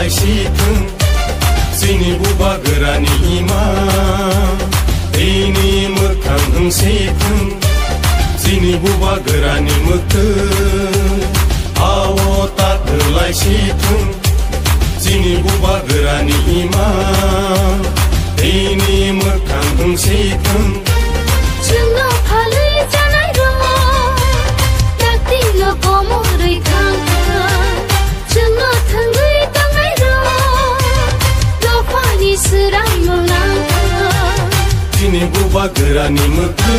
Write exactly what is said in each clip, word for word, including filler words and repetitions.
Sithung, chini bubagrani ima, tini mwkhang wng sithung, chini bubagrani mwktwi, ao ta kwlai sithung, chini bubagrani ima, tini mwkhang wng sithung. Chwngno phalwi chanai rok, dakti no komorwi thang thang. Chwngno thangwi tongnai rok, dophani swraimo nang thang. Chini bubagrani mwktwi.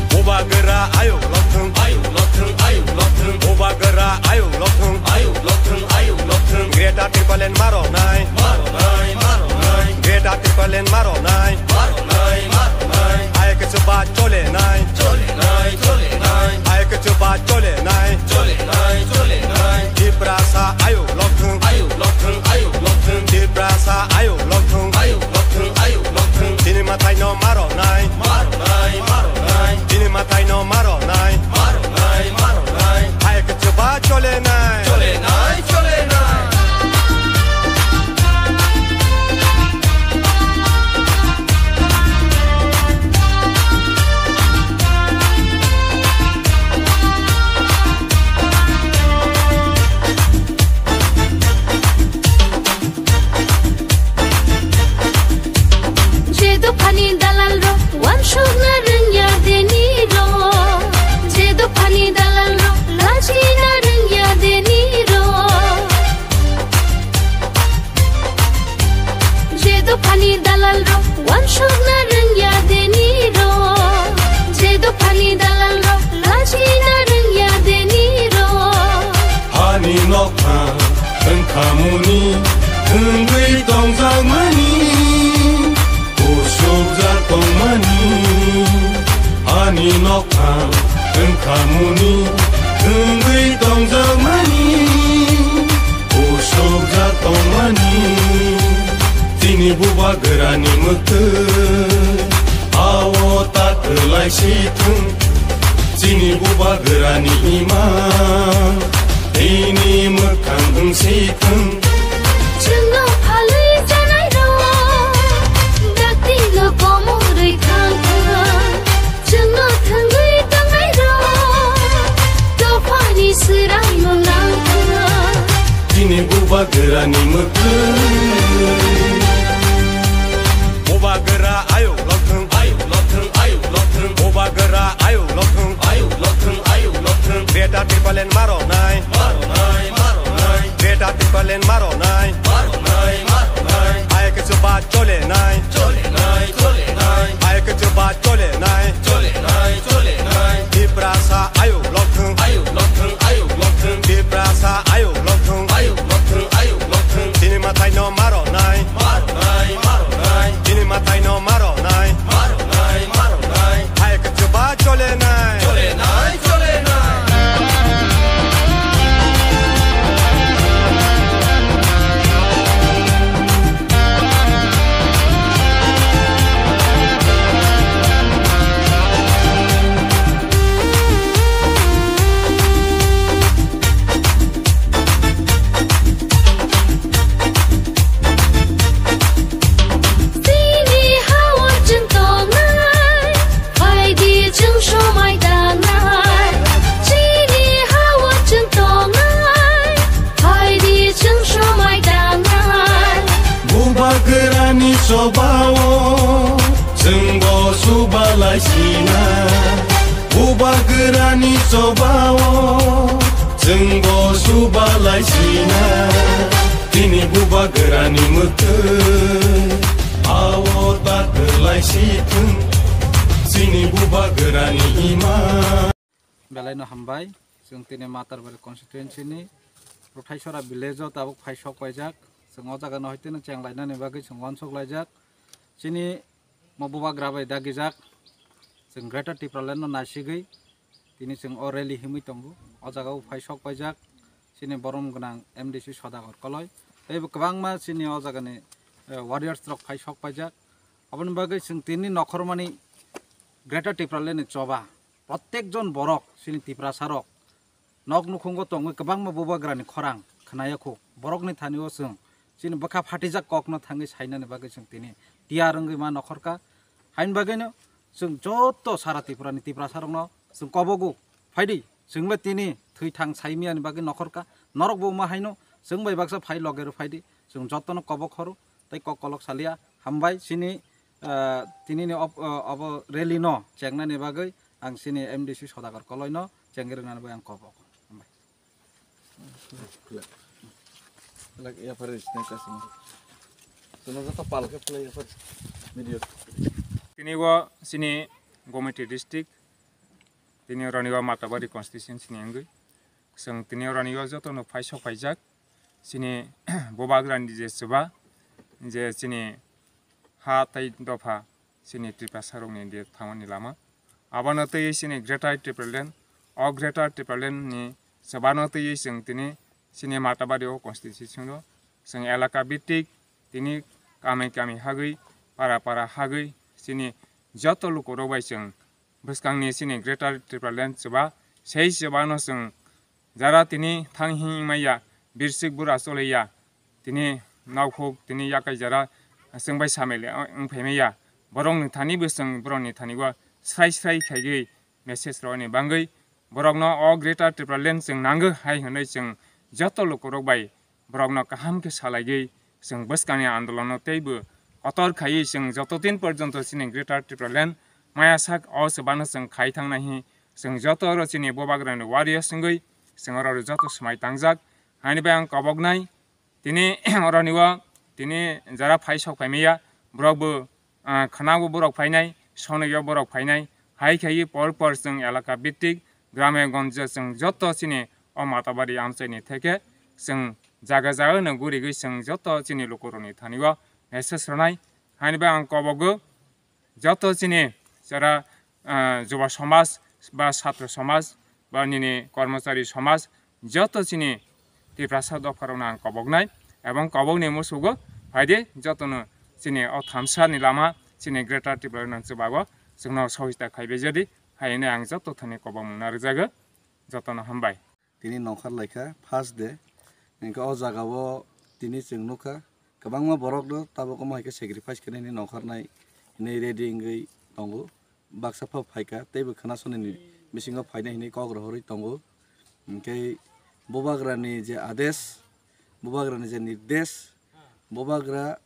Bubagra ayuk lokthung, ayuk lokthung, ayuk lokthung. Bubagra ayuk lokthung, ayuk lokthung, ayuk lokthung. Greater Tipraland maronai, maronai, maronai. Greater Tipraland maronai, maronai, maronai. Hai kichu ba chole nai, chole nai, chole nai. Hai kichu ba chole nai, chole nai, chole nai. Tiprasa ayuk lokthung, ayuk lokthung, ayuk lokthung. Tiprasa ayuk lokthung, ayuk lokthung, ayuk lokthung. Chini mathai no maronai, maronai, maronai. Chini mathai no maronai, maronai, maronai. Hai kichu ba chole nai, chole nai, chole nai. Je dophani dalal rok, wansukna rwngya deni rok. Je dophani dalal rok, lachina rwngya deni rok. Je dophani dalal rok, wansukna rwngya deni rok. Je dophani dalal rok, lachina rwngya deni rok. Hani nokha wngkhamuni wngwi tongjakmani, usukjak tongmani. Ani nokha wngkhamuni wngwi tongjakmani, usukjak tongmani. Chini bubagrani mwktwi, ao ta kwlai sithung. Chini bubagrani ima, tini mwkhang wng sithung. Chwngno phalwi chanai rok, dakti no komorwi thang thang. Chwngno thangwi tongnai rok, dophani swraimo nang thang. Chini bubagrani mwktwi. Bubagra ayuk lokthung, ayuk lokthung, ayuk lokthung. Bubagra ayuk lokthung, ayuk lokthung, ayuk lokthung. Greater Tipraland maronai, maronai, maronai. Greater Tipraland maronai, maronai, maronai. Hai kichu ba chole nai, chole nai, chole nai. Hai kichu ba chole nai, chole nai, chole nai. Tiprasa ayuk lokthung, ayuk lokthung, ayuk lokthung. Tiprasa ayuk lokthung, ayuk lokthung, ayuk lokthung. Chini mathai no maronai, maronai, maronai. Chini mathai no maronai, maronai, maronai. Hai kichu ba chole nai, chole nai, chole nai. Chini ha-o chwng tongnai, phaidi chwng somai tangnai. Chini ha-o chwng tongnai, phaidi chwng somai tangnai. Bubagrani chobao chwngbo subalai sina. Bubagrani chobao chwngbo subalai sina. Chini bubagrani mwktwi, ao ta kwlai sithung. Chini bubagrani ima. Belai no hambai, chwng tini Matarbari constituency ni Ruthaisora village o tabuk phai sok paijak. Chwng o jaga no hai tini cheng lainani bagwi chwng uansuk laijak. Chini mo bubagra bai dagijak. Chwng Greater Tipraland no naisigwi tini chwng o rally himwi tongo. O jaga o phai sok paijak chini borom gwnang M D C Sodagar Koloi. Tei bo kwbangma chini o jaga ni, eh, warriors rok phai sok paijak. Aboni bagwi chwng tini nokhormani Greater Tipraland ni choba. Protek jon borok chini Tiprasa rok nok nukhungo tongwi kwbangma bubagrani khorang khwnaya kho. Borokni thani-o chwng chini bwkha phatijak kokno thangwi sainani bagwi chwng tini tiyar wngwi ma nokhorkha. Haini bagwino chwng joto sara Tripurani Tiprasarokno chwng kobogo, phaidi, chwngba tini thwi thang saimiyani bagwi nokhorkha. Norokbo wngma haino chwng bai baksa phai loge rw phaidi, chwng jotono kobok khoro tei kok kolok salia. Hambai chini, ah, tinini ob-, ah, obo rally no chengnani bagwi ang chini M D C Sodagar Koloi no chengwi rwnani bagwi ang kobok. Hambai. Tini o chini Gomiti district, tini o rani o Matabari constituency ni wngwi. Chwng tini o rani o joto no phai sok phaijak. Chini bubagrani je chuba, je chini ha tei dopha, chini Tiprasarokni je thangmani lama. Abono twiwi chini Greater Tipraland, o Greater Tipraland ni chubano twiwi chwng tini chini Matabari o constituency o chwng elaka bhitik tini kami kami hagwi, para para hagwi chini joto lukurok bai chwng bwskangni chini Greater Tipraland chuba, sei chubano chwng jara tini thang hing maya, birsik bura choliya, tini naukhuk, tini yakai jara chwng bai samele wng phaimaya. Borokni thani bo chwng borokni thani o srai srai khaigwi message rwni bangwi borokno o Greater Tipraland chwng nango hai hwnwi chwng joto lukurok bai borokno kaham khe salaigwi chwng bwskangni andolono teibo kotor khaiwi chwng joto din porjonto chini Greater Tipraland maya sak o chubano chwng khai thangnai hi chwng joto oro chini bubagrani warriors wngwi chwng oro joto swmai tangjak. Haini bai ang koboknai tini oroni o tini jara phai sok phaimaya borok bo, ah, khwnago borok phainai, sonoyo borok phainai, hai khaiwi por por chwng elaka bhitik, grame gonjo chwng joto chini o Matabari amchaini theke chwng jaga jaga no gurigwi chwng joto chini lukurokni thani o message rwnai. Haini bai ang kobogo joto chini jara, ah, juba somaj ba satro somaj ba nini kormochari somaj joto chini Tiprasa dopharokno ang koboknai ebong kobokni musugo phaidi jotono chini o thamsani lama chini Greater Tipraland chubago chwngno sohita khaibai jadi hai hwnwi ang joto thani kobokmung narwkjago. Jotono hambai. Tini nongkhor laikha first day, hinkhe o jaga o tini chwng nukha kwbangma borok no tabuk omo hai khe sacrifice khainai hinwi nongkhornai hinwi ready wngwi tongo. Baksa pha phaikha, teibo khwna sonini bisingo phainai hinwi kok rohorwi tongo. Hinkhe bubagrani je adesh, bubagrani je nirdesh, bubagra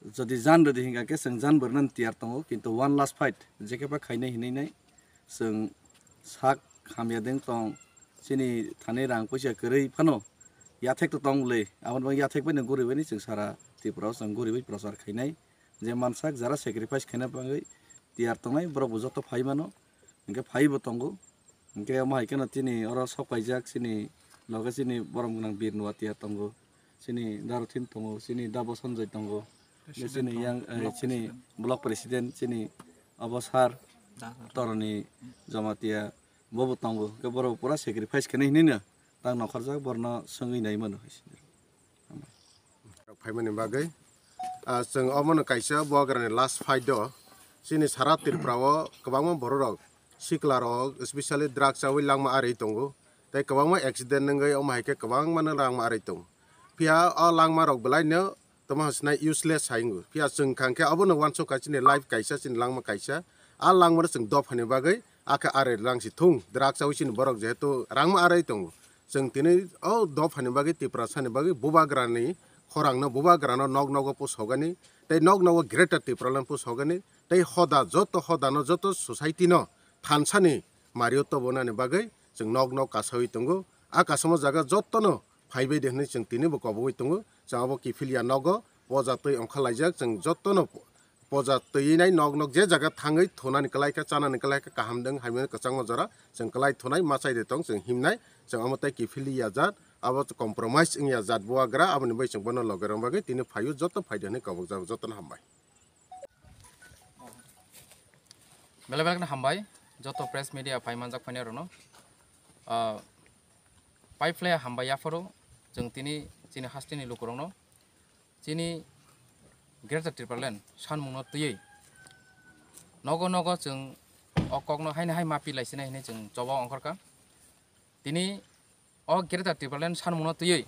jodi jan rwdi hinkha khe chwng jan bo rwnani tiyar tongo, kintu one last fight jekhe pha khainai hinwi nai chwng sak hamya deng tong. Chini thani rang puisa kwrwi phano yathek to tong le, aboni bagwi yathek bai no guribai ni chwng sara Tripura o chwng guribai prochar khainai. Je mansak jara sacrifice khaina bagwi tiyar tongnai borok bo joto phai mano, hinkhe phai bo tongo. Hinkhe omo hai kheno chini oro sok paijak chini loge chini borom gwnang Bir Nuatia tongo, chini Darothin tongo, chini Dabo Sanjay tongo, chini yang, eh, chini block president chini obo sir Toroni Jamatia bobo tongo. Hinkhe borok pura sacrifice khainai hinwi no tang nongkhorjak borno swngwi nai mano. Phaimani bagwi, ah, chwng omono kaisa bubagrani last fight o chini sara Tripura o kwbangma borok rok sikla rok specially drugs chawi langma arwi tongo tei kwbangma accident wngwi omo hai khe kwbangma no langma arwi tongo. Phiya o langma rok belai no tamo hwnsinai useless hai wngo. Phiya chwng khang khe obono uansuk kha chini life kaisa chini langma kaisa. A langma no chwng dophani bagwi akhe arwi lang si thung drugs chawi chini borok jehetu rangma arwi tongo. Chwng tini o dophani bagwi Tiprasani bagwi bubagrani khorangno bubagrano nok nogo pusogani tei nok nogo Greater Tipraland pusogani tei hoda joto hodano joto society no thansani mario tobonani bagwi chwng nok nok kasawi tongo. A kasamo jaga jotono phaibai de hwnwi chwng tini bo kobogwi tongo. Chwng abo kiphilya nogo poja twi ongkhar laijak chwng jotono poja twi nai nok nok je jaga thangwi thunani kwlai kha, chanani kwlai kha, kaham dwng hamya kwchangma jora chwng kwlai thunai, machai de tong chwng himnai, chwng omo tei kiphilwi ya jat, abo compromise wngya jat bubagra, aboni bai chwng bono loge rwna bagwi tini phaio, joto phaidi hinwi kobokjago, jotono hambai. Belai belai kheno hambai joto press media phai manjak phainai rokno. Ah, pai phlai hambai yapharo chwng tini chini hasteni lukurokno. Chini Greater Tipraland sanmungno twiwi nogo nogo chwng o kokno haino hai ma pilai sinai hinwi chwng choba ongkhorkha. Tini O Greater Tipraland sanmungno twiwi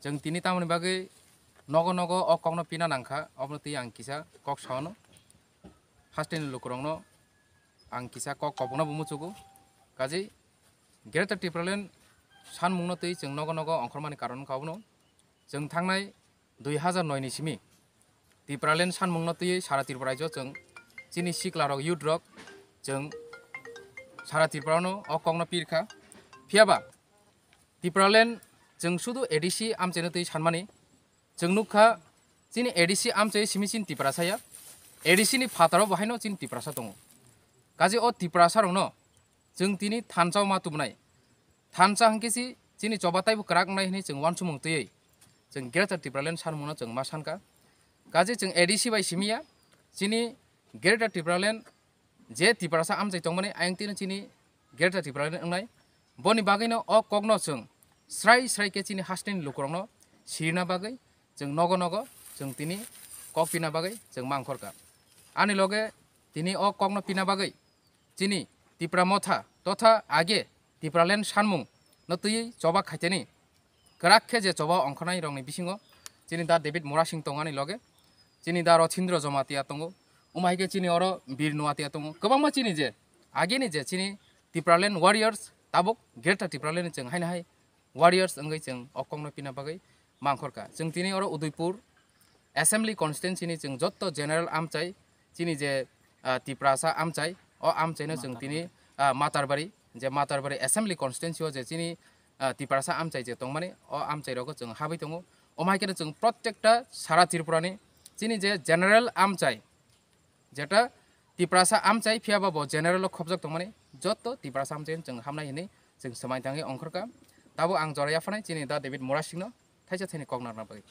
chwng tini tamoni bagwi nogo nogo o kokno pina nangkha, obono twi ang kisa kok saono. Hasteni lukurokno ang kisa kok kobokno bo muchugo. Kaje Greater Tipraland sanmungno twi chwng nogo nogo ongkhormani karon wngkha obono. Chwng thangnai dui hazar noi ni simi Tipraland sanmungno twiwi sara Tripura rajyo chwng chini siklarok, youth rok chwng sara Tripurano o kokno pirkha. Phiyaba Tipraland chwng sudu A D C amchaino twi sanmani. Chwng nukha chini A D C amchai simi chini Tiprasa ya. A D C ni phataro bo haino chini Tiprasa tongo. Kaje o Tiprasa rokno chwng tini thansa ma tubunai. Thansa hwnkhe si chini choba taibo kwrak wngnai hwnwi chwng uansukmung twiwi chwng Greater Tipraland sanmungno chwng ma sankha. Kaje chwng A D C bai simi ya, chini Greater Tipraland je Tiprasa amchai tongmani ayang tino chini Greater Tipraland wngnai. Boni bagwino o kokno chwng srai srai khe chini hasteni lukurokno sirina bagwi chwng nogo nogo chwng tini kok pina bagwi chwng mangkhorkha. Ani loge tini o kokno pina bagwi chini Tipra Motha totha age Tipraland sanmung no twiwi choba khaiteni kwrak khe je choba ongkhornai rokni bisingo chini da David Murasing tongo ani loge, chini da Rothindro Jamatia tongo, omo hai khe chini oro Bir Nuatia tongo, kwbangma chini je ageni je chini Tipraland warriors tabuk Greater Tipraland ni chwng haino hai warriors wngwi chwng o kokno pina bagwi mangkhorkha. Chwng tini oro Udaipur Assembly Constituency ni chwng jotto general amchai chini je, ah, Tiprasa amchai, o amchaino chwng tini, ah, Matarbari, je Matarbari Assembly Constituency o je chini, ah, Tiprasa amchai je tongmani, o amchai rogo chwng habwi tongo. Omo hai kheno chwng protekta sara Tripura ni chini je general amchai, jeta Tiprasa amchai phiyaba bo general o khopjak tongmani, jotto Tiprasa amchai chwng hamnai hinwi chwng swmai tangwi ongkhorkha. Tabuk ang jora yaphanai chini da David Murasing no thaisa thaini kok narwkna bagwi.